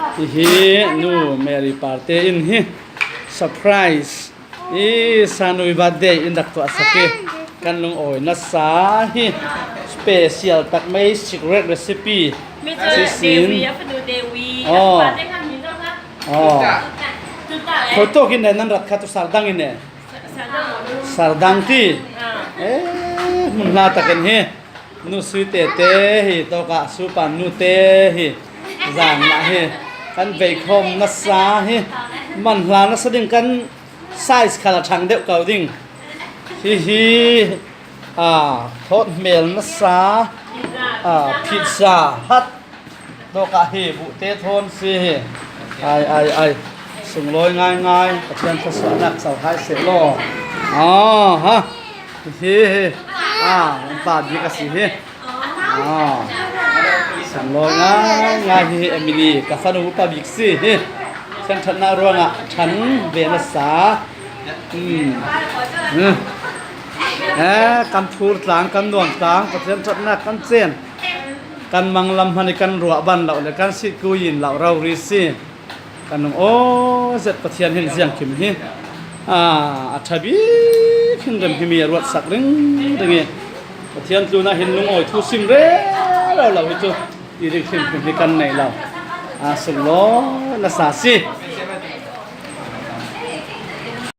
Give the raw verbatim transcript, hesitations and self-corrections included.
Hi hi, nu Mary Parte in hi surprise i Sanui birthday in rak tuahsak hi. Kan lungawi nasa hi. Special tak mai, secret recipe. Sisin. Aw. Aw. Khoto kin nan rat kha tu sardang in e. Sardang ti. Eh, mun hla takin hi. Nu Sui tete hi, tawka Supan nu te hi. Zan lah hi. Kan veikhawm nasa hi. Man hla nasa ding kan size khala thang deuh kau ding. Hi hi. A, thawt hmel nasa. A, pizza hat. Dawkah hi buhte thawn si hi. Ai, ai, ai. Sunglawi ngaingai. Pathian thluasuahnak co hai sehlaw. Aha. Hi hi. A, pa bik a si hi. A, sunglawi ngaingai hi. Emily ka fanu pa bik si hi. Pathian thatnak ruangah than ve nasa. Hmm. Hmm. Eh, kan phur tlang, kan nuam tlang, Pathian thatnak kan cen. Kan manglam hmanh i kan ruah ban lo le kan sitku in lo rori si. Kan nung aw zet Pathian hin ziangkim hi. A, a tha bik hin rem hi mi a ruatsak ringring i Pathian tlunah hin lungawi thu sim rero lo hi cu. Ti ringring hi kan nei lo. A, sunglawi nasa si.